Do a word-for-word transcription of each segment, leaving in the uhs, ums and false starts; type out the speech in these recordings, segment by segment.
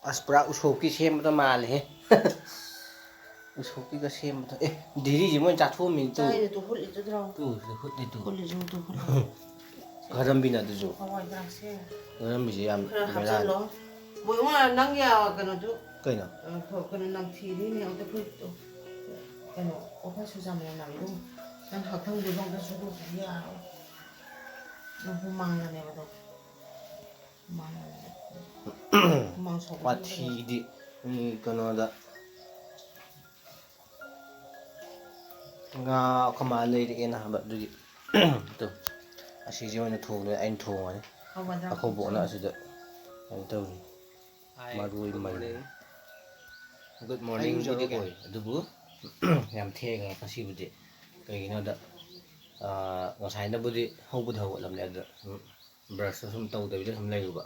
ꯑꯁ, ꯄꯨꯔꯥ ꯎꯁꯣꯞꯀꯤ ꯁꯦꯝꯕꯗ ꯃꯥꯜꯂꯦꯍꯦ꯫ ꯎꯁꯣꯞꯀꯤꯒ ꯁꯦꯝꯕꯗꯣ꯫ ꯑꯦ, ꯙꯤꯔꯤꯁꯦ ꯃꯣꯏ ꯆꯥꯊꯣꯛꯑꯝꯃꯤꯅꯦ ꯇꯨ꯫ ꯆꯥꯏꯅꯦ ꯇꯨ, ꯍꯨꯠꯂꯤꯗꯨ ꯇ꯭ꯔꯣ? ꯇꯨ, ꯁꯤꯗ ꯍꯨꯠꯂꯤ ꯇꯨ꯫ ꯍꯨꯠꯂꯤꯁꯨ ꯇꯨ, ꯍꯨꯠꯂꯤ꯫ ꯒꯔꯝꯕꯤꯅ ꯑꯗꯨꯁꯨ꯫ ꯍꯋꯥꯏ ꯊꯔꯥꯛꯁꯦ꯫ ꯒꯔꯝꯕꯤꯁꯦ ꯌꯥꯝ ꯈꯔ ꯕꯦꯔꯥꯅꯤ꯫ ꯍꯥꯞꯆꯜꯂꯣ꯫ ꯃꯣꯏ, ꯃꯣꯏ ꯅꯪ ꯌꯥ-, ꯀꯩꯅꯣꯗꯨ, ꯀꯩꯅꯣ? ꯑ, ꯐ-, ꯀꯩꯅꯣ ꯅꯝꯊꯤꯔꯤꯅꯦ꯫ ꯑꯝꯇ ꯐꯨꯔꯤꯠꯇꯣ꯫ ꯀꯩꯅꯣ, ꯑꯣꯐꯔ ꯁꯨꯖꯥ ꯃꯅꯝ ꯅꯝꯃꯤꯗꯨ꯫ ꯅꯪ ꯍꯛꯊꯪꯗꯨꯁꯨ ꯑꯝꯇ ꯁꯨꯗꯣꯛꯇ꯭ꯔꯗꯤ ꯌꯥꯔꯣꯏ꯫ ꯅꯪ ꯍꯨꯃꯥꯡꯅꯅꯦꯕ ꯑꯗꯣ꯫ ꯍꯨꯃꯥꯡꯅꯅꯦꯕ꯫ ꯍꯨꯃꯥꯡ ꯁꯧꯕꯗꯨꯅ ꯋꯥꯊꯤꯗꯤ꯫ ꯎꯝ, ꯀꯩꯅꯣꯗ꯫ ꯉꯥ ꯑꯩꯈꯣꯏ ꯃꯥ ꯂꯩꯔꯛꯑꯦꯅ ꯍꯥꯏꯕ, ꯑꯗꯨꯒꯤ꯫ ꯇꯨ, ꯑꯁꯤꯁꯦ ꯑꯣꯏꯅ ꯊꯣꯡꯗꯣꯏꯅꯦ, ꯑꯩꯅ ꯊꯣꯡꯉꯅꯤ꯫ ꯍꯋꯥꯏꯖꯥꯔ ꯑꯩꯈꯣꯏ ꯕꯣꯛꯅ ꯊꯣꯡꯉꯅꯤ꯫ ꯑꯁꯤꯗ ꯀꯩꯅꯣ ꯇꯧꯔꯤ꯫ Hi, ꯃꯔꯣꯏ good ꯃꯔꯨ꯫ Morning꯫ Good morning ꯑꯩ ꯕꯨꯗꯤ ꯀꯩ ꯍꯥꯏ? ꯑꯗꯨꯕꯨ ꯌꯥꯝ ꯊꯦꯡꯉꯦ ꯉꯁꯤꯕꯨꯗꯤ꯫ ꯀꯩꯒꯤꯅꯣꯗ, ꯑꯥ, ꯉꯁꯥꯏꯅꯕꯨꯗꯤ ꯍꯧꯕꯗꯤ ꯍꯧꯒꯠꯂꯝꯅꯦ, ꯑꯗꯨꯗ ꯁꯨꯝ brushꯇꯣ ꯁꯨꯝ ꯇꯧꯗꯕꯤꯗ ꯁꯨꯝ ꯂꯩꯔꯨꯕ꯫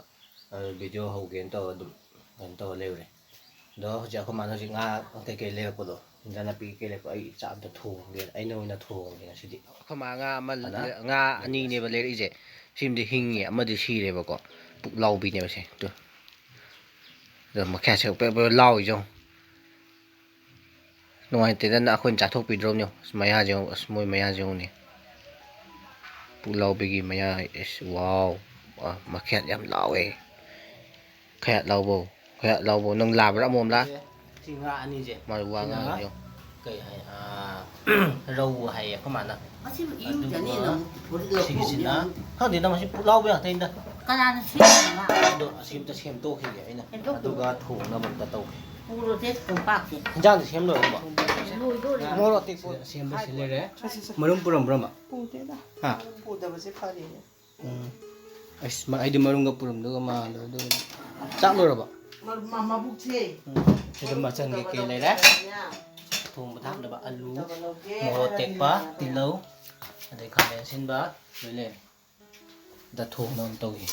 ꯑꯗꯨ video ꯍꯧꯒꯦꯅ ꯇꯧꯔ ꯑꯗꯨꯝ ꯀꯩꯅꯣ ꯇꯧꯔ ꯂꯩꯔꯨꯔꯦ꯫ ꯑꯗꯣ ꯍꯧꯖꯤꯛ ꯑꯩꯈꯣꯏ ꯃꯥꯅ ꯍꯧꯖꯤꯛ ꯉꯥ ꯀꯩꯀꯩ ꯂꯩꯔꯛꯄꯗꯣ, ꯏꯟꯖꯥꯡ ꯅꯥꯄꯤ ꯀꯩꯀꯩ ꯂꯩꯔꯛꯄꯗꯣ, ꯑꯩ ꯆꯥꯛ ꯑꯝꯇ ꯊꯣꯡꯒꯦ, ꯑꯩꯅ ꯑꯣꯏꯅ ꯊꯣꯡꯒꯦ ꯉꯁꯤꯗꯤ꯫ ꯑꯩꯈꯣꯏ ꯃꯥ ꯉꯥ ꯑꯃ, ꯑꯗ ꯉꯥ ꯑꯅꯤꯅꯦꯕ ꯂꯩꯔꯛꯏꯁꯦ꯫ ꯁꯤꯃꯗꯤ ꯍꯤꯡꯉꯤ, ꯑꯃꯗꯤ ꯁꯤꯔꯦꯕꯀꯣ꯫ ꯄꯨꯛꯂꯥꯎꯕꯤꯅꯦꯕ ꯁꯦ꯫ ꯇꯨ꯫ ꯑꯗꯣ ꯃꯈꯌꯥꯠꯁꯦ ꯄꯦ ꯄꯦ ꯂꯥꯎꯔꯤꯁꯦ ꯌꯦꯡꯉꯨ꯫ ꯅꯨꯡꯉꯥꯏꯇꯦꯗꯅ ꯑꯩꯈꯣꯏꯅ ꯆꯥꯊꯣꯛꯄꯤꯗ꯭ꯔꯣꯕꯅꯦ ꯌꯦꯡꯉꯨ꯫ ꯑꯁ, ꯃꯌꯥꯁꯦ ꯌꯦꯡꯉꯨ꯫ ꯑꯁ, ꯃꯣꯏ ꯃꯌꯥꯁꯦ ꯌꯦꯡꯉꯨꯅꯦ꯫ ꯄꯨꯛꯂꯥꯎꯕꯤꯒꯤ ꯃꯌꯥ꯫ ꯏꯁ, wow꯫ ꯑ, ꯃꯈꯌꯥꯠ ꯌꯥꯝ ꯂꯥꯎꯋꯦ꯫ ꯈꯌꯥꯠ ꯂꯥꯎꯕꯧ꯫ ꯈꯌꯥꯠ ꯂꯥꯎꯕꯧ꯫ ꯅꯪ ꯂꯥꯕ꯭ꯔꯥ ꯑꯃꯣꯝꯂꯥ? ꯁꯤ ꯉꯥ ꯑꯅꯤꯁꯦ꯫ ꯃꯥ ꯋꯥ ꯁꯤꯅ ꯉꯥꯡꯉꯤꯗꯣ ꯌꯦꯡꯉꯨ꯫ ꯀꯩ ꯍꯥꯏ? ꯑꯥ, ꯔꯧ ꯍꯥꯏꯌꯦ ꯑꯩꯈꯣꯏ ꯃꯥꯅ꯫ ꯑꯁꯤꯕꯨ ꯏꯌꯨ ꯑꯗꯨꯒ ꯆꯥꯅꯦꯅ ꯑꯃꯨꯛ ꯄꯨꯊꯣꯔꯛꯏ ꯂꯧꯊꯣꯛꯑꯝꯃꯦ ꯁꯤꯒꯤꯁꯤꯅ, ꯑꯃꯨꯛ꯫ ꯈꯪꯗꯦꯗ, ꯃꯁꯤ ꯄꯨꯛꯂꯥꯎꯕꯤ ꯉꯥꯛꯇꯅꯤꯗ꯫ ꯀꯅꯥꯅ ꯁꯦꯝꯃꯤꯅꯣ? ꯑꯗꯣ ꯑꯁꯤ ꯑꯝꯇ ꯁꯦꯝꯗꯣꯛꯈꯤꯒꯦ ꯑꯩꯅ꯫ ꯁꯦꯝꯗꯣꯛꯈꯤꯒꯦ꯫ ꯑꯗꯨꯒ ꯊꯣꯡꯅꯕ ꯑꯝꯇ ꯇꯧꯒꯦ꯫ ꯄꯨꯔꯣꯁꯦ ꯀꯣꯝꯄꯥꯛꯁꯦ꯫ ꯏꯟꯖꯥꯡꯗꯤ ꯁꯦꯝ ꯂꯣꯏꯔꯕꯣ? ꯂꯣꯏꯗꯣꯔꯦ꯫ ꯃꯣꯔꯣꯛ ꯑꯇꯦꯛꯄ ꯁꯦꯝꯕ ꯁꯤ ꯂꯩꯔꯦ꯫ ꯁꯦ, ꯁꯦ, ꯁꯦ꯫ ꯃꯔꯨꯝ ꯄꯨꯔꯝꯕ꯭ꯔꯣ, ꯑꯃ? ꯄꯨꯗꯦꯗ꯫ ꯍꯥ? ꯃꯔꯨꯝ ꯄꯨꯗꯕꯁꯦ ꯐꯔꯦꯅꯦ꯫ ꯎꯝ꯫ ꯑꯁ, ꯃ-, ꯑꯩꯗꯤ ꯃꯔꯨꯝꯒ ꯄꯨꯔꯝꯗꯧꯒ ꯃꯥꯜꯂꯨꯔꯦ ꯑꯗꯨꯒꯤꯅꯦ꯫ ꯆꯥꯛ ꯂꯣꯏꯔꯕꯣ? ꯃ-, ꯃ-, ꯃꯕꯨꯛꯁꯦ꯫ ꯎꯝ꯫ ꯁꯤꯗ ꯃꯆꯜ ꯀꯩꯀꯩ ꯂꯩꯔꯦ? ꯊꯣꯡꯕ ꯊꯥꯛꯅꯕ ꯑꯂꯨ, ꯃꯣꯔꯣꯛ ꯑꯇꯦꯛꯄ, ꯇꯤꯜꯍꯧ, ꯑꯗꯩ ꯈꯥꯃꯦꯟ ꯑꯁꯤꯟꯕ ꯂꯣꯏ ꯂꯩꯔꯦ꯫ ꯑꯗ ꯊꯣꯡꯅꯕ ꯑꯃ ꯇꯧꯒꯦ꯫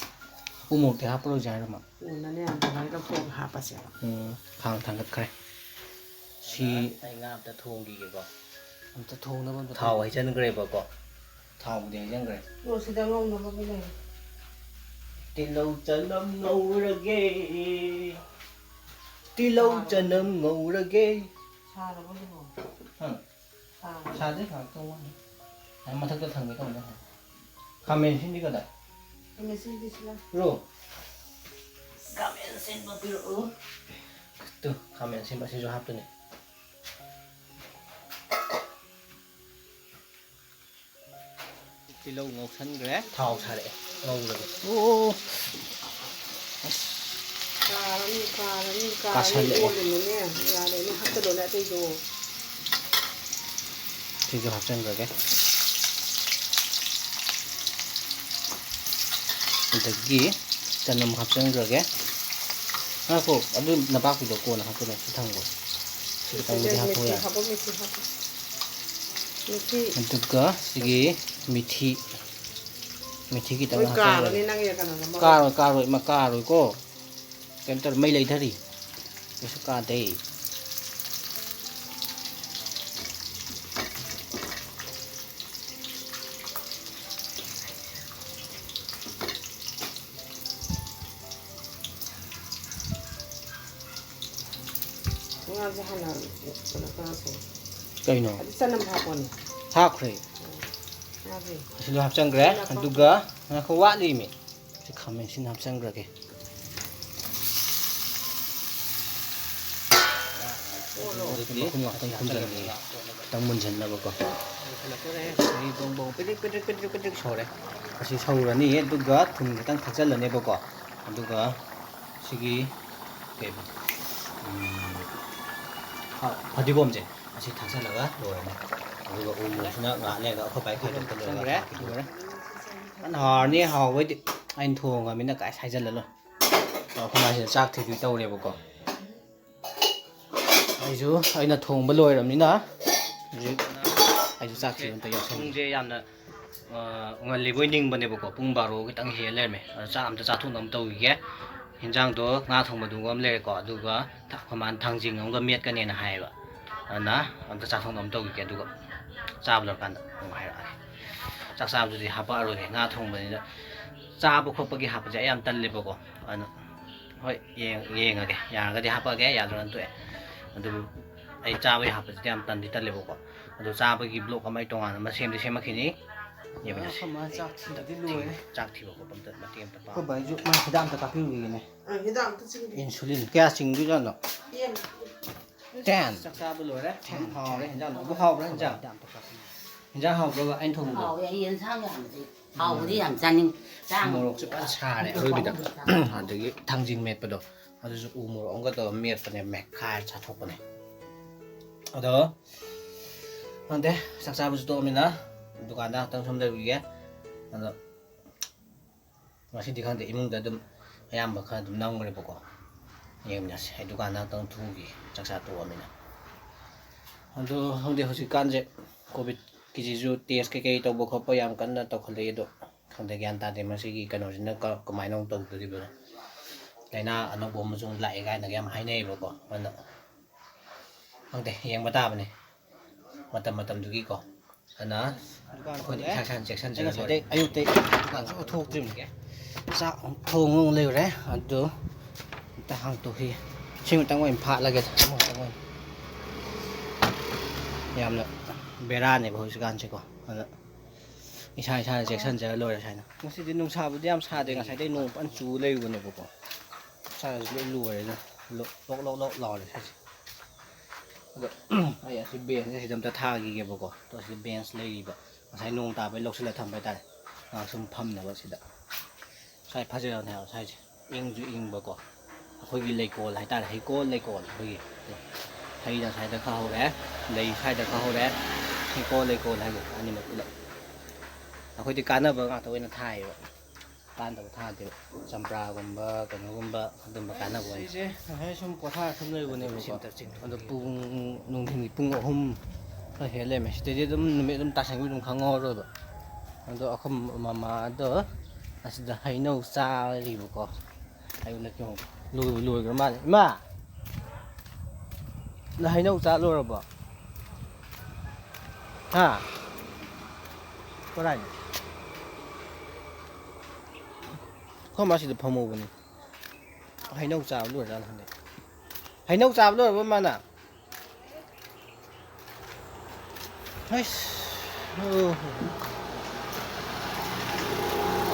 ꯎ ꯃꯣꯔꯣꯛꯇꯤ ꯍꯥꯞꯄꯔꯣꯏꯁꯦ ꯍꯥꯏꯔꯣ, ꯃꯥ? ꯎꯅꯅꯦ, ꯑꯗꯨꯃꯥꯏꯅ ꯂꯧꯊꯣꯛꯑꯒ ꯍꯥꯞꯄꯁꯦꯕ꯫ ꯎꯝ, ꯈꯥꯡ ꯊꯥꯡꯒꯠꯈ꯭ꯔꯦ꯫ ꯁꯤ ꯑꯩ ꯉꯥ ꯑꯝꯇ ꯊꯣꯡꯈꯤꯒꯦꯀꯣ꯫ ꯑꯝꯇ ꯊꯣꯡꯅꯕ ꯑꯝꯇ ꯊꯥꯎ ꯇꯧꯒꯦ꯫ ꯍꯩꯖꯤꯟꯈ꯭ꯔꯦꯕꯀꯣ꯫ ꯊꯥꯎꯕꯨꯗꯤ ꯍꯩꯖꯤꯟꯈ꯭ꯔꯦ꯫ ꯑꯣ, ꯁꯤꯗ ꯉꯧꯅꯕꯒꯤ ꯂꯩꯔꯦ꯫ ꯇꯤꯜꯍꯧ ꯆꯅꯝ ꯉꯧꯔꯒꯦ꯫ ꯇꯤꯜꯍꯧ ꯆꯅꯝ ꯉꯧꯔꯒꯦ꯫ ꯁꯥꯔꯕꯣ ꯑꯗꯨꯕꯣ? ꯍꯥ? ꯁꯥꯔꯕꯣ? ꯁꯥꯗꯦ, ꯉꯥꯏꯍꯥꯛꯇꯪ ꯋꯥꯠꯂꯤ꯫ ꯑ, ꯃꯊꯛꯇ ꯊꯝꯒꯦ ꯇꯧꯕꯅꯦ꯫ ꯈꯥꯃꯦꯟ ꯑꯁꯤꯟꯕꯤ ꯀꯗꯥꯏ? ꯈꯥꯃꯦꯟ ꯑꯁꯤꯟꯕꯤꯁꯤꯅ꯫ ꯔꯣ꯫ ꯈꯥꯃꯦꯟ ꯑꯁꯤꯟꯕ ꯄꯤꯔꯛꯎ꯫ ꯇꯨ, ꯈꯥꯃꯦꯟ ꯑꯁꯤꯟꯕ ꯑꯁꯤꯁꯨ ꯍꯥꯞꯇꯣꯏꯅꯦ꯫ ꯇꯤꯜꯍꯧ ꯉꯧꯁꯟꯈ꯭ꯔꯦ꯫ ꯊꯥꯎ ꯁꯥꯔꯛꯑꯦ꯫ ꯉꯧꯔꯒꯦ꯫ ꯑꯣ꯫ ꯑꯁ꯫ ꯀꯥꯔꯅꯤ, ꯀꯥꯔꯅꯤ, ꯀꯥꯔꯅꯤ꯫ ꯀꯥꯁꯜꯂꯛꯑꯦ꯫ ꯑꯣꯜꯂꯤꯅꯦ꯫ ꯌꯥꯔꯦꯅꯦ, ꯍꯥꯞꯆꯜꯂꯣꯅꯦ ꯑꯇꯩꯗꯣ꯫ ꯁꯤꯁꯨ ꯍꯥꯞꯆꯟꯈ꯭ꯔꯒꯦ꯫ ꯑꯗꯒꯤ ꯆꯅꯝ ꯍꯥꯞꯆꯟꯈ꯭ꯔꯒꯦ꯫ ꯉꯥꯏꯈꯣ, ꯑꯗꯨ ꯅꯄꯥꯛꯄꯤꯗꯣ ꯀꯣꯟꯅ ꯍꯥꯞꯀꯗꯕꯅꯤ꯫ ꯁꯤ ꯊꯝꯈꯣ꯫ ꯁꯤ ꯈꯤꯇꯪꯕꯨꯗꯤ ꯍꯥꯞꯄꯣ ꯃꯦꯊꯤ ꯌꯥꯔꯦ꯫ ꯍꯥꯞꯄꯣ, ꯃꯦꯊꯤ ꯍꯥꯞꯄꯣ꯫ ꯃꯦꯊꯤ꯫ ꯑꯗꯨꯒ ꯁꯤꯒꯤ ꯃꯤꯊꯤ, ꯃꯤꯊꯤ ꯈꯤꯇꯪ ꯂꯣꯏ ꯍꯥꯞꯆꯟꯈ꯭ꯔꯒꯦ꯫ ꯀꯥꯔꯅꯤ ꯅꯪꯒꯤ ꯀꯩꯅꯣꯗꯣ, ꯃꯔꯣꯏ꯫ ꯀꯥꯔꯣꯏ, ꯀꯥꯔꯣꯏ, ꯏꯃꯥ, ꯀꯥꯔꯣꯏꯀꯣ꯫ ꯀꯩꯝ ꯇꯧꯔꯣꯏ, ꯃꯩ ꯂꯩꯊꯔꯤ꯫ ꯀꯩꯁꯨ ꯀꯥꯗꯦ꯫ ꯉꯥꯁꯦ ꯍꯥꯟꯅ ꯀꯩꯅꯣ ꯇꯧꯔꯁꯦ꯫ ꯀꯩꯅꯣ? ꯑꯗꯨ ꯆꯅꯝ ꯍꯥꯞꯄꯣꯅꯦ꯫ ꯍꯥꯞꯈ꯭ꯔꯦ꯫ ꯉꯥꯁꯦ꯫ ꯑꯁꯤꯗꯣ ꯍꯥꯞꯆꯟꯈ꯭ꯔꯦ꯫ ꯆꯅꯝ ꯍꯥꯞꯄꯣ꯫ ꯑꯗꯨꯒ ꯉꯥꯏꯈꯣ, ꯋꯥꯠꯂꯤꯃꯤ꯫ ꯁꯤ ꯈꯥꯃꯦꯟ ꯑꯁꯤꯟ ꯍꯥꯞꯆꯟꯈ꯭ꯔꯒꯦ꯫ ꯑꯣꯠꯂꯣ꯫ ꯑꯗꯨꯗꯤ ꯃꯈꯨꯝ ꯉꯥꯛꯇꯪ ꯈꯨꯝꯖꯤꯜꯂꯒꯦ꯫ ꯈꯤꯇꯪ ꯃꯨꯟꯁꯤꯟꯅꯕꯀꯣ꯫ ꯃꯨꯟꯁꯤꯜꯂꯛꯇꯣꯔꯦ꯫ ꯑꯩ ꯕꯣꯡ ꯕꯣꯡ ꯄꯤꯗ꯭ꯔꯤꯛ ꯄꯤꯗ꯭ꯔꯤꯛ ꯄꯤꯗ꯭ꯔꯤꯛ ꯄꯤꯗ꯭ꯔꯤꯛ ꯁꯧꯔꯦ꯫ ꯑꯁꯤ ꯁꯧꯔꯅꯤ, ꯑꯗꯨꯒ ꯊꯨꯝ ꯈꯤꯇꯪ ꯊꯥꯛꯆꯜꯂꯅꯦꯕꯀꯣ꯫ ꯑꯗꯨꯒ ꯁꯤꯒꯤ ꯀꯩꯕ, ꯎꯝ, ꯐ-, ꯐꯗꯤꯒꯣꯝꯁꯦ ꯑꯁꯤ ꯊꯥꯛꯆꯜꯂꯒ ꯂꯣꯏꯔꯅꯤ꯫ ꯑꯗꯨꯒ ꯎ ꯃꯣꯔꯣꯛꯁꯤꯅ ꯉꯥꯏꯍꯥꯛ ꯂꯩꯔꯒ ꯑꯩꯈꯣꯏ ꯕꯥꯏ ꯈꯥꯏꯗꯣꯛꯇ ꯂꯣꯏꯔꯒ ꯆꯪꯈ꯭ꯔꯦ꯫ ꯊꯥꯛꯈꯤꯗꯣꯏꯅꯤ꯫ ꯂꯣꯏꯔꯦ꯫ ꯐꯖꯅ ꯍꯥꯎꯔꯅꯤ, ꯍꯥꯎꯕꯩꯗꯤ꯫ ꯑꯩꯅ ꯊꯣꯡꯉꯃꯤꯅ ꯀꯥꯏ ꯍꯥꯏꯖꯜꯂꯅꯨ꯫ ꯑꯩꯈꯣꯏ ꯃꯥꯁꯤꯗ ꯆꯥꯛ ꯊꯤꯗꯣꯏ ꯇꯧꯔꯦꯕꯀꯣ꯫ ꯑꯩꯁꯨ ꯑꯩꯅ ꯊꯣꯡꯕ ꯂꯣꯏꯔꯕꯅꯤꯅ ꯍꯧꯖꯤꯛ ꯑꯩꯁꯨ ꯆꯥꯛ ꯊꯤꯕ ꯑꯝꯇ ꯌꯥꯎꯁꯟꯒꯦ꯫ ꯄꯨꯡꯁꯦ ꯌꯥꯝꯅ, ꯑ, ꯉꯜꯂꯤꯕꯣꯏ ꯅꯤꯡꯕꯅꯦꯕꯀꯣ꯫ ꯄꯨꯡ ꯕꯥꯔꯣ ꯈꯤꯇꯪ ꯍꯦꯜ ꯂꯩꯔꯝꯃꯦ꯫ ꯑꯗꯣ ꯆꯥꯛ ꯑꯝꯇ ꯆꯥꯊꯣꯛꯅꯕ ꯇꯧꯈꯤꯒꯦ꯫ ꯍꯤꯟꯖꯥꯡꯗꯣ ꯉꯥ ꯊꯣꯡꯕꯗꯨꯒ ꯑꯃ ꯂꯩꯔꯦꯀꯣ, ꯑꯗꯨꯒ ꯊ-, ꯑꯩꯈꯣꯏ ꯃꯥꯅ ꯊꯥꯡꯖꯤꯡ ꯑꯃꯒ ꯃꯦꯠꯀꯅꯦꯅ ꯍꯥꯏꯌꯦꯕ꯫ ꯑꯗꯨꯅ ꯑꯝꯇ ꯆꯥꯊꯣꯛꯅꯕ ꯇꯧꯈꯤꯒꯦ, ꯑꯗꯨꯒ ꯆꯥꯕ ꯂꯣꯏꯔꯀꯥꯟꯗ ꯑꯃꯨꯛ ꯍꯥꯏꯔꯛꯑꯒꯦ꯫ ꯆꯥꯛ ꯆꯥꯕꯗꯨꯗꯤ ꯍꯥꯄꯛꯑꯔꯣꯏꯒꯦ, ꯉꯥ ꯊꯣꯡꯕꯅꯤꯅ꯫ ꯆꯥꯕ ꯈꯣꯠꯄꯒꯤ ꯍꯥꯞꯄꯁꯦ ꯑꯩ ꯌꯥꯝ ꯇꯜꯂꯦꯕꯀꯣ꯫ ꯑꯗꯨꯅ ꯍꯣꯏ, ꯌꯦꯡ-, ꯌꯦꯡꯉꯒꯦ꯫ ꯌꯥꯔꯒꯗꯤ ꯍꯥꯞꯄꯛꯑꯒꯦ, ꯌꯥꯗ꯭ꯔꯒꯅ ꯇꯣꯛꯑꯦ꯫ ꯑꯗꯨꯕꯨ ꯑꯩ ꯆꯥꯕꯒꯤ ꯍꯥꯞꯄꯁꯤꯗꯤ ꯌꯥꯝ ꯇꯟꯗꯤ ꯇꯜꯂꯦꯕꯀꯣ꯫ ꯑꯗꯣ ꯆꯥꯕꯒꯤ vlog ꯑꯃ ꯑꯩ ꯇꯣꯉꯥꯟꯅ ꯑꯃ ꯁꯦꯝꯗꯤ ꯁꯦꯝꯃꯛꯈꯤꯅꯤ꯫ ꯌꯦꯡꯃꯤꯟꯅꯁꯤ꯫ ꯑꯩꯈꯣꯏ ꯃꯥ ꯆꯥꯛ ꯊꯤꯕꯗꯤ ꯂꯣꯏꯔꯦ꯫ ꯆꯥꯛ ꯊꯤꯕ ꯈꯣꯠꯄ ꯑꯝꯇ ꯃꯇꯦꯛ ꯑꯝꯇ ꯄꯥꯡ-, ꯑꯩꯈꯣꯏ ꯕꯥꯏꯁꯨ ꯃꯥ ꯍꯤꯗꯥꯛ ꯑꯝꯇ ꯀꯥꯞꯄꯤꯔꯨꯈꯤꯒꯦꯅꯦ꯫ ꯑ, ꯍꯤꯗꯥꯛ ꯑꯝꯇ ꯆꯤꯡꯒꯦ꯫ Insulin ꯀꯌꯥ ꯆꯤꯡꯗꯣꯏꯖꯥꯠꯅꯣ? ꯌꯦꯟ꯫ Ten꯫ ꯆꯥꯛ ꯆꯥꯕ ꯂꯣꯏꯔꯦ꯫ Ten꯫ ꯍꯥꯎꯔꯦ ꯍꯤꯟꯖꯥꯡꯗꯣ꯫ ꯑꯗꯨ ꯍꯥꯎꯕ꯭ꯔꯥ ꯍꯤꯟꯖꯥꯡ? ꯍꯤꯟꯖꯥꯡ ꯍꯥꯎꯕ꯭ꯔꯕ ꯑꯩꯅ ꯊꯣꯡꯕꯗꯣ? ꯍꯥꯎꯋꯦ, ꯑꯩ ꯌꯦꯟꯁꯥꯡ ꯌꯥꯝꯕꯁꯦ ꯍꯥꯎꯕꯗꯤ ꯌꯥꯝ ꯆꯥꯅꯤꯡ-, ꯆꯥ-, ꯃꯣꯔꯣꯛꯁꯨ ꯐꯖꯅ ꯁꯥꯔꯦ ꯑꯔꯣꯏꯕꯤꯗ꯫ ꯑꯗꯒꯤ ꯊꯥꯡꯖꯤꯡ ꯃꯦꯠꯄꯗꯣ, ꯑꯗꯨꯁꯨ ꯎ ꯃꯣꯔꯣꯛ ꯑꯃꯒ ꯇꯧꯔꯒ ꯃꯦꯠꯄꯅꯦ, ꯃꯦꯠꯈꯥꯏꯔ ꯆꯥꯊꯣꯛꯄꯅꯦ꯫ ꯑꯗꯣ ꯈꯪꯗꯦ, ꯆꯥꯛ ꯆꯥꯕꯁꯨ ꯇꯣꯛꯑꯃꯤꯅ ꯗꯨꯀꯥꯟꯗ ꯉꯥꯛꯇꯪ ꯁꯨꯝ ꯂꯩꯔꯨꯈꯤꯒꯦ꯫ ꯑꯗꯣ ꯉꯁꯤꯗꯤ ꯈꯪꯗꯦ, ꯏꯃꯨꯡꯗ ꯑꯗꯨꯝ ꯑꯌꯥꯝꯕ ꯈꯔ ꯑꯗꯨꯝ ꯅꯝꯈ꯭ꯔꯦꯕꯀꯣ꯫ ꯌꯦꯡꯃꯤꯟꯅꯁꯦ꯫ ꯑꯩ ꯗꯨꯀꯥꯟꯗ ꯉꯥꯛꯇꯪ ꯊꯣꯛꯎꯈꯤ, ꯆꯥꯛ ꯆꯥ ꯇꯣꯛꯑꯃꯤꯅ꯫ ꯑꯗꯣ ꯈꯪꯗꯦ, ꯍꯧꯖꯤꯛꯀꯥꯟꯁꯦ ꯀꯣꯚꯤꯠꯀꯤꯁꯤꯁꯨ test ꯀꯩꯀꯩ ꯇꯧꯕ ꯈꯣꯠꯄ ꯌꯥꯝ ꯀꯟꯅ ꯇꯧꯈꯠꯂꯛꯏ꯫ ꯑꯗꯣ ꯈꯪꯗꯦ, ꯒ꯭ꯌꯥꯟ ꯇꯥꯗꯦ ꯃꯁꯤꯒꯤ ꯀꯩꯅꯣꯁꯤꯅ ꯀ-, ꯀꯃꯥꯏꯅ ꯑꯃꯨꯛ ꯇꯧꯗꯣꯔꯤꯕꯅꯣ꯫ ꯂꯥꯏꯅꯥ ꯑꯅꯧꯕ ꯑꯃꯁꯨ ꯂꯥꯛꯑꯦ ꯀꯥꯏꯅꯒ ꯌꯥꯝ ꯍꯥꯏꯅꯩꯌꯦꯕꯀꯣ꯫ ꯑꯗꯨꯅ ꯈꯪꯗꯦ, ꯌꯦꯡꯕ ꯇꯥꯕꯅꯤ ꯃꯇꯝ ꯃꯇꯝꯗꯨꯒꯤꯀꯣ꯫ ꯑꯗꯨꯅ ꯑꯩꯈꯣꯏꯗꯤ ꯏꯁꯥ ꯏꯁꯥꯅ ꯆꯦꯛꯁꯤꯟꯖꯒꯗꯕꯅꯤ꯫ ꯉꯁꯥꯏꯗꯩ ꯑꯌꯨꯛꯇꯩ ꯗꯨꯀꯥꯟ ꯁꯨꯡꯊꯣꯛ ꯊꯣꯛꯇ꯭ꯔꯤꯕꯅꯤ꯫ ꯆꯥꯛ ꯑꯃꯨꯛ ꯊꯣꯡꯉ ꯑꯃꯨꯛ ꯂꯩꯔꯨꯔꯦ꯫ ꯑꯗꯨ ꯑꯝꯇ ꯍꯥꯡꯇꯣꯛꯈꯤ꯫ ꯁꯤ ꯑꯃꯇꯪ ꯑꯣꯏꯅ ꯐꯥꯠꯂꯒꯦ꯫ ꯑꯃꯈꯛꯇꯪ ꯑꯣꯏꯅ꯫ ꯌꯥꯝꯅ ꯕꯦꯔꯥꯅꯦꯕ ꯍꯧꯖꯤꯛꯀꯥꯟꯁꯦꯀꯣ꯫ ꯑꯗ ꯏꯁꯥ ꯏꯁꯥꯅ ꯆꯦꯛꯁꯤꯟꯖꯔ ꯂꯣꯏꯔꯦ ꯁꯨꯃꯥꯏꯅ꯫ ꯉꯁꯤꯗꯤ ꯅꯨꯡꯁꯥꯕꯨꯗꯤ ꯌꯥꯝ ꯁꯥꯗꯦ꯫ ꯉꯁꯥꯏꯗꯩ ꯅꯣꯡ ꯐꯖꯅ ꯆꯨ ꯂꯩꯕꯅꯦꯕꯀꯣ꯫ ꯁꯥꯏꯁꯤ ꯂꯣꯏ ꯂꯣꯏꯔꯦꯗ꯫ ꯂꯣ-, ꯂꯣꯛ ꯂꯣꯛ ꯂꯣꯛ ꯂꯥꯎꯔꯦ ꯁꯤꯁꯦ꯫ ꯑꯗꯣ ꯑꯩ ꯑꯁꯤ benchꯁꯦ ꯁꯤꯗ ꯑꯝꯇ ꯊꯥꯈꯤꯒꯦꯕꯀꯣ꯫ ꯑꯗꯣ ꯑꯁꯤꯗ bench ꯂꯩꯔꯤꯕ꯫ ꯉꯁꯥꯏ ꯅꯣꯡ ꯇꯥꯕꯩ ꯂꯧꯁꯤꯜꯂ ꯊꯝꯕ ꯍꯥꯏꯇꯥꯔꯦ꯫ ꯉꯥꯏꯍꯥꯛ ꯁꯨꯝ ꯐꯝꯅꯕ ꯁꯤꯗ꯫ ꯁ꯭ꯋꯥꯏ ꯐꯖꯔꯕꯅꯦ ꯍꯥꯏꯕ ꯁ꯭ꯋꯥꯏꯁꯦ꯫ ꯏꯪꯁꯨ ꯏꯪꯕꯀꯣ꯫ ꯑꯩꯈꯣꯏꯒꯤ ꯂꯩꯀꯣꯜ ꯍꯥꯏꯇꯥꯔꯦ, ꯍꯩꯀꯣꯜ ꯂꯩꯀꯣꯜ ꯑꯩꯈꯣꯏꯒꯤ꯫ ꯍꯩꯅ ꯁ꯭ꯋꯥꯏꯗ ꯈꯔ ꯍꯧꯔꯦ, ꯂꯩ ꯁ꯭ꯋꯥꯏꯗ ꯈꯔ ꯍꯧꯔꯦ, ꯍꯩꯀꯣꯜ ꯂꯩꯀꯣꯜ ꯍꯥꯏꯕ ꯑꯅꯤꯃꯛ ꯄꯨꯂꯞ꯫ ꯑꯩꯈꯣꯏꯗꯤ ꯀꯥꯟꯅꯕ ꯉꯥꯛꯇ ꯑꯣꯏꯅ ꯊꯥꯏꯌꯦꯕ, ꯀꯥꯟꯅꯗꯕ ꯊꯥꯗꯦꯕ꯫ ꯆꯝꯄ꯭ꯔꯥꯒꯨꯝꯕ, ꯀꯩꯅꯣꯒꯨꯝꯕ, ꯑꯗꯨꯝꯕ ꯀꯥꯟꯅꯕ ꯑꯣꯏꯅ꯫ ꯁꯤꯁꯦ ꯉꯁꯥꯏ ꯁꯨꯝ ꯄꯣꯊꯥꯔ ꯁꯨꯝ ꯂꯩꯕꯅꯦꯕꯀꯣ꯫ ꯑꯗꯣ ꯄꯨꯡ, ꯅꯨꯡꯊꯤꯟꯒꯤ ꯄꯨꯡ ꯑꯍꯨꯝ ꯈꯔ ꯍꯦꯜ ꯂꯩꯔꯝꯃꯦ꯫ ꯁꯤꯗꯩꯗꯤ ꯑꯗꯨꯝ ꯅꯨꯃꯤꯠ ꯑꯗꯨꯝ ꯇꯥꯁꯟꯈꯤꯕ ꯑꯗꯨꯝ ꯈꯪꯍꯧꯔꯔꯣꯏꯕ꯫ ꯑꯗꯣ ꯑꯩꯈꯣꯏ ꯃꯃꯥꯗꯣ ꯑꯁꯤꯗ ꯍꯩꯅꯧ ꯆꯥꯔꯤꯕꯀꯣ꯫ ꯑꯩꯉꯣꯟꯗ ꯀꯩꯅꯣ ꯂꯣꯏꯕꯨ ꯂꯣꯏꯈ꯭ꯔ ꯃꯥꯜꯂꯦ꯫ ꯏꯃꯥ! ꯅꯪ ꯍꯩꯅꯧ ꯆꯥ ꯂꯣꯏꯔꯕꯣ? ꯍꯥ? ꯀꯗꯥꯏꯗ? ꯑꯩꯈꯣꯏ ꯃꯥ ꯁꯤꯗ ꯐꯝꯍꯧꯕꯅꯤ꯫ ꯍꯩꯅꯧ ꯆꯥꯕ ꯂꯣꯏꯔꯖꯥꯠꯂ ꯈꯪꯗꯦ꯫ ꯍꯩꯅꯧ ꯆꯥꯕ ꯂꯣꯏꯔꯕ ꯃꯥꯅ? ꯍꯩꯁ꯫ ꯑꯣ꯫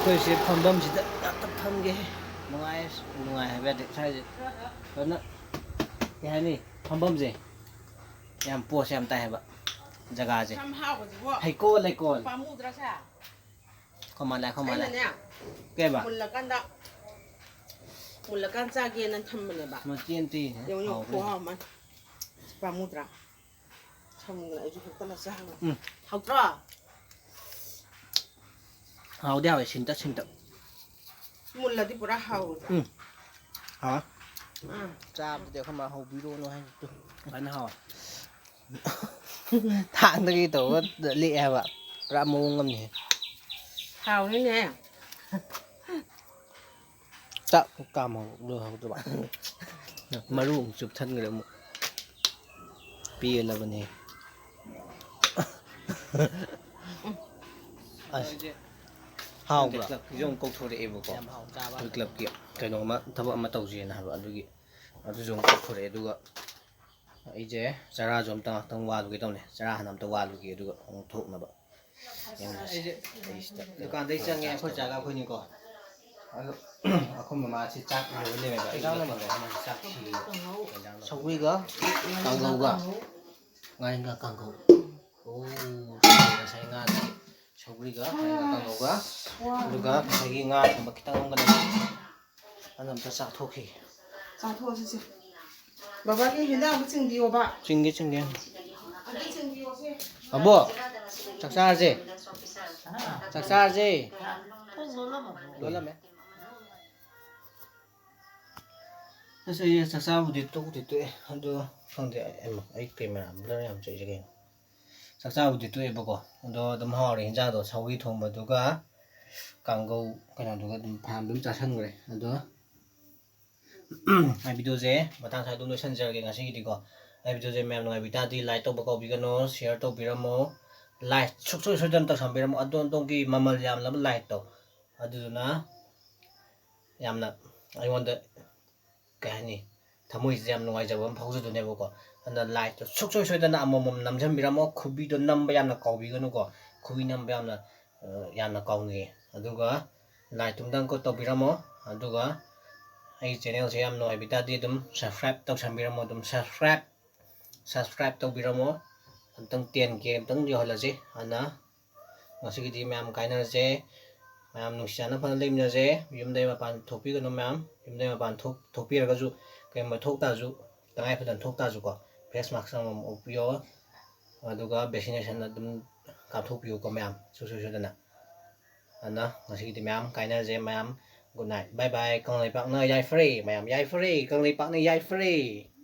ꯑꯩꯈꯣꯏꯁꯦ ꯐꯝꯐꯝꯁꯤꯗ ꯉꯥꯛꯇ ꯐꯝꯒꯦ꯫ ꯅꯨꯡꯉꯥꯏ, ꯅꯨꯡꯉꯥꯏ ꯍꯥꯏꯕ ꯌꯥꯗꯦ ꯁ꯭ꯋꯥꯏꯁꯦ꯫ ꯐꯖꯅ ꯀꯩ ꯍꯥꯏꯅꯤ? ꯐꯝꯐꯝꯁꯦ ꯌꯥꯝ ꯄꯣꯁ ꯌꯥꯝ ꯇꯥꯏ ꯍꯥꯏꯕ ꯖꯒꯥꯁꯦ꯫ ꯁꯝ ꯍꯥꯎꯕꯁꯤꯕꯨ ꯍꯩꯀꯣꯜ ꯂꯩꯀꯣꯜ꯫ ꯄꯥꯝꯃꯨꯗ꯭ꯔꯥ ꯁꯦ? ꯈꯣꯃꯥꯜꯂꯦ, ꯈꯣꯃꯥꯜꯂꯦ꯫ ꯑꯩꯅꯅꯦ, ꯀꯩꯕ? ꯃꯨꯜꯂꯀꯥꯟꯗ, ꯃꯨꯜꯂꯀꯥꯟ ꯆꯥꯒꯦꯅ ꯊꯝꯕꯅꯦꯕ꯫ ꯃꯆꯦ ꯑꯝꯇ ꯌꯦꯡꯉꯦ꯫ ꯌꯦꯡꯉꯨ, ꯌꯦꯡꯉꯨ, ꯍꯥꯎꯕ꯭ꯔꯥ? ꯈꯨꯍꯥꯎ ꯑꯃ꯫ ꯄꯥꯝꯃꯨꯗ꯭ꯔꯥ? ꯁꯝꯒ ꯑꯩꯁꯨ ꯍꯦꯛꯇꯠꯂ ꯆꯥ ꯍꯪꯉꯦ꯫ ꯎꯝ꯫ ꯍꯥꯎꯇ꯭ꯔꯣ? ꯍꯥꯎꯗꯤ ꯍꯥꯎꯋꯦ, ꯁꯤꯟꯇꯛ ꯁꯤꯟꯇꯛ꯫ ꯃꯨꯜꯂꯗꯤ ꯄꯨꯔꯥ ꯍꯥꯎꯋꯦꯕ꯫ ꯎꯝ꯫ ꯍꯥꯎꯋꯦ꯫ ꯎꯝ꯫ ꯆꯥꯕꯗꯤ ꯑꯩꯈꯣꯏ ꯃꯥ ꯍꯧꯕꯤꯔꯣꯅꯨ ꯍꯥꯏ꯫ ꯐꯖꯅ ꯍꯥꯎꯋꯦ꯫ ꯊꯥꯡꯗꯒꯤ ꯇꯧꯔꯒ ꯂꯦꯛꯑꯦ ꯍꯥꯏꯕ꯫ ꯄꯨꯔꯥ ꯃꯑꯣꯡ ꯑꯃꯅꯤꯍꯦ꯫ ꯍꯥꯎꯅꯤꯅꯦ꯫ ꯆꯥꯛ ꯀꯥꯝꯍꯧ ꯂꯣꯏꯍꯧꯗ꯭ꯔꯕ꯫ ꯃꯔꯨ ꯑꯃꯨꯛ ꯆꯨꯞꯊꯟꯈ꯭ꯔꯦ ꯑꯃꯨꯛ꯫ ꯄꯦꯜꯂꯕꯅꯦ꯫ ꯑꯁ꯫ ꯍꯥꯎꯕ꯭ꯔꯥ? ꯀ꯭ꯂꯕꯀꯤꯁꯨ ꯑꯃꯨꯛ ꯀꯧꯊꯣꯔꯛꯑꯦꯕꯀꯣ꯫ ꯌꯥꯝ ꯍꯥꯎ ꯆꯥꯕ꯫ ꯑꯩꯈꯣꯏ ꯀ꯭ꯂꯕꯀꯤ ꯀꯩꯅꯣꯝꯃ ꯊꯕꯛ ꯑꯃ ꯇꯧꯁꯦꯅ ꯍꯥꯏꯕ ꯑꯗꯨꯒꯤ ꯑꯗꯨꯁꯨ ꯑꯃꯨꯛ ꯀꯧꯊꯣꯔꯛꯑꯦ꯫ ꯑꯗꯨꯒ ꯑꯩꯁꯦ ꯆꯔꯥꯁꯨ ꯑꯝꯇ ꯉꯥꯛꯇꯪ ꯋꯥꯜꯂꯨꯒꯦ ꯇꯧꯅꯦ꯫ ꯆꯔꯥ ꯍꯥꯟꯅ ꯑꯝꯇ ꯋꯥꯜꯂꯨꯒꯦ ꯑꯗꯨꯒ ꯑꯃꯨꯛ ꯊꯣꯛꯅꯕ꯫ ꯌꯦꯡꯉꯁꯤ꯫ ꯑꯩꯁꯦ ꯑꯩꯁꯤꯗ ꯗꯨꯀꯥꯟꯗꯩ ꯆꯪꯉꯦ ꯑꯩꯈꯣꯏ ꯆꯥꯒ ꯑꯩꯈꯣꯏꯅꯤꯀꯣ꯫ ꯑꯗꯣ ꯑꯩꯈꯣꯏ ꯃꯃꯥꯁꯤ ꯆꯥꯛ ꯂꯣꯏꯔ ꯂꯩꯔꯝꯃꯦꯕ꯫ ꯑꯩꯁꯤꯗ ꯀꯥꯡꯒꯧ ꯑꯃ ꯆꯥꯛ ꯊꯤꯔꯤ꯫ ꯁꯧꯒ꯭ꯔꯤꯒ ꯀꯥꯡꯒꯧꯒ ꯉꯥꯔꯤꯡꯈꯥ ꯀꯥꯡꯒꯧ꯫ ꯑꯣ, ꯉꯁꯥꯏ ꯉꯥꯗꯤ ꯁꯧꯒ꯭ꯔꯤꯒ ꯉꯥꯔꯤꯡꯈꯥ ꯀꯥꯡꯒꯧꯒ꯫ ꯑꯗꯨꯒ ꯉꯁꯥꯏꯒꯤ ꯉꯥ ꯊꯣꯡꯕ ꯈꯤꯇꯪ ꯑꯃꯒ ꯂꯩ꯫ ꯑꯗꯨ ꯑꯝꯇ ꯆꯥꯊꯣꯛꯈꯤꯒꯦ꯫ ꯆꯥꯊꯣꯛꯑꯁꯤꯁꯦ꯫ ꯕꯕꯥꯒꯤ ꯍꯦꯟꯖꯥꯡ ꯑꯃ ꯆꯤꯡꯕꯤꯌꯣꯕ꯫ ꯆꯤꯡꯒꯦ, ꯆꯤꯡꯒꯦ꯫ ꯑꯗꯨ ꯆꯤꯡꯕꯤꯌꯣꯁꯦ꯫ ꯑꯕꯣ, ꯆꯥꯛ ꯆꯥꯔꯁꯦ꯫ ꯆꯥꯛ ꯆꯥꯔꯁꯦ꯫ ꯂꯣꯜꯂꯝꯃꯦ꯫ ꯑꯁ, ꯑꯩ ꯆꯥꯛ ꯆꯥꯕꯨꯗꯤ ꯇꯣꯛꯇꯤ ꯇꯣꯛꯑꯦ꯫ ꯑꯗꯣ ꯈꯪꯗꯦ, ꯑꯩ, ꯑꯩ ꯀꯦꯃꯦꯔꯥ ꯕ꯭ꯂꯔ ꯌꯥꯝ ꯆꯠꯂꯤꯁꯦ ꯀꯩꯅꯣ? ꯆꯥꯛ ꯆꯥꯕꯨꯗꯤ ꯇꯣꯛꯑꯦꯕꯀꯣ꯫ ꯑꯗꯣ ꯑꯗꯨꯝ ꯍꯥꯎꯔꯦ ꯍꯤꯟꯖꯥꯡꯗꯣ꯫ ꯁꯧꯒ꯭ꯔꯤ ꯊꯣꯡꯕꯗꯨꯒ ꯀꯥꯡꯒꯧ ꯀꯩꯅꯣꯗꯨꯒ ꯑꯗꯨꯝ ꯐꯅꯌꯥꯝ ꯑꯗꯨꯝ ꯆꯥꯁꯟꯈ꯭ꯔꯦ꯫ ꯑꯗꯣ ꯑꯩ ꯚꯤꯗꯤꯑꯣꯁꯦ ꯃꯇꯥꯡ ꯁ꯭ꯋꯥꯏꯗ ꯑꯗꯨꯝ ꯂꯣꯏꯁꯤꯟꯖꯔꯒꯦ ꯉꯁꯤꯒꯤꯗꯤꯀꯣ꯫ ꯑꯩ ꯚꯤꯗꯤꯑꯣꯁꯦ ꯃꯌꯥꯝ ꯅꯨꯡꯉꯥꯏꯕꯤ ꯇꯥꯔꯗꯤ like ꯇꯧꯕ ꯀꯥꯎꯕꯤꯒꯅꯨ, share ꯇꯧꯕꯤꯔꯝꯃꯣ, like ꯁꯨꯡꯁꯣꯏ ꯁꯣꯏꯗꯅ ꯇꯧꯁꯟꯕꯤꯔꯝꯃꯣ꯫ ꯑꯗꯣꯝ ꯑꯗꯣꯝꯒꯤ ꯃꯃꯜ ꯌꯥꯝꯂꯕ likeꯇꯣ ꯑꯗꯨꯗꯨꯅ ꯌꯥꯝꯅ ꯑꯩꯉꯣꯟꯗ ꯀꯩ ꯍꯥꯏꯅꯤ, ꯊꯃꯣꯏꯁꯤꯗ ꯌꯥꯝ ꯅꯨꯡꯉꯥꯏꯖꯕ ꯑꯃ ꯐꯥꯎꯖꯗꯣꯏꯅꯦꯕꯀꯣ꯫ ꯑꯗꯨꯅ ꯂꯥꯏꯛꯇꯣ ꯁꯨꯡꯁꯣꯏ ꯁꯣꯏꯗꯅ ꯑꯃꯃꯝ ꯅꯝꯁꯤꯟꯕꯤꯔꯝꯃꯣ꯫ ꯈꯨꯕꯤꯗꯣ ꯅꯝꯕ ꯌꯥꯝꯅ ꯀꯥꯎꯕꯤꯒꯅꯨꯀꯣ꯫ ꯈꯨꯕꯤ ꯅꯝꯕ ꯌꯥꯝꯅ, ꯑ, ꯌꯥꯝꯅ ꯀꯥꯎꯅꯤꯡꯉꯤ꯫ ꯑꯗꯨꯒ ꯂꯥꯏꯛꯇꯨꯝꯇꯪ ꯀꯣ ꯇꯧꯕꯤꯔꯝꯃꯣ꯫ ꯑꯗꯨꯒ ꯑꯩ ꯆꯦꯅꯦꯜꯁꯦ ꯌꯥꯝ ꯅꯨꯡꯉꯥꯏꯕꯤ ꯇꯥꯔꯗꯤ ꯑꯗꯨꯝ subscribe ꯇꯧꯁꯟꯕꯤꯔꯝꯃꯣ꯫ ꯑꯗꯨꯝ subscribe, subscribe ꯇꯧꯕꯤꯔꯝꯃꯣ꯫ ꯑꯝꯇꯪ ten K ꯑꯝꯇꯪ ꯌꯧꯍꯜꯂꯁꯤ꯫ ꯑꯗꯨꯅ ꯉꯁꯤꯒꯤꯗꯤ ꯃꯌꯥꯝ ꯀꯥꯏꯅꯔꯁꯦ꯫ ꯃꯌꯥꯝ ꯅꯨꯡꯁꯤ ꯆꯥꯟꯅ ꯐꯅ ꯂꯩꯃꯤꯟꯅꯁꯦ꯫ ꯌꯨꯝꯗꯩ ꯃꯄꯥꯟ ꯊꯣꯛꯄꯤꯒꯅꯨ ꯃꯌꯥꯝ꯫ ꯌꯨꯝꯗꯩ ꯃꯄꯥꯟ ꯊꯣꯛ-, ꯊꯣꯛꯄꯤꯔꯒꯁꯨ, ꯀꯩꯒꯨꯝꯕ ꯊꯣꯛ ꯇꯥꯔꯁꯨ, ꯇꯉꯥꯏ ꯐꯗꯅ ꯊꯣꯛ ꯇꯥꯔꯁꯨꯀꯣ, face mask ꯑꯃꯃꯝ ꯎꯞꯄꯤꯌꯣ꯫ ꯑꯗꯨꯒ vaccination ꯑꯗꯨꯝ ꯀꯥꯞꯊꯣꯛꯄꯤꯌꯨꯀꯣ ꯃꯌꯥꯝ, ꯁꯨꯡꯁꯣꯏ ꯁꯣꯏꯗꯅ꯫ ꯑꯗꯨꯅ ꯉꯁꯤꯒꯤꯗꯤ ꯃꯌꯥꯝ ꯀꯥꯏꯅꯔꯁꯦ ꯃꯌꯥꯝ꯫ Good night, bye bye꯫ ꯀꯪꯂꯩꯄꯥꯛꯅ ꯌꯥꯏꯐꯔꯦ ꯃꯌꯥꯝ, ꯌꯥꯏꯐꯔꯦ꯫ ꯀꯪꯂꯩꯄꯥꯛꯅ ꯌꯥꯏꯐꯔꯦ꯫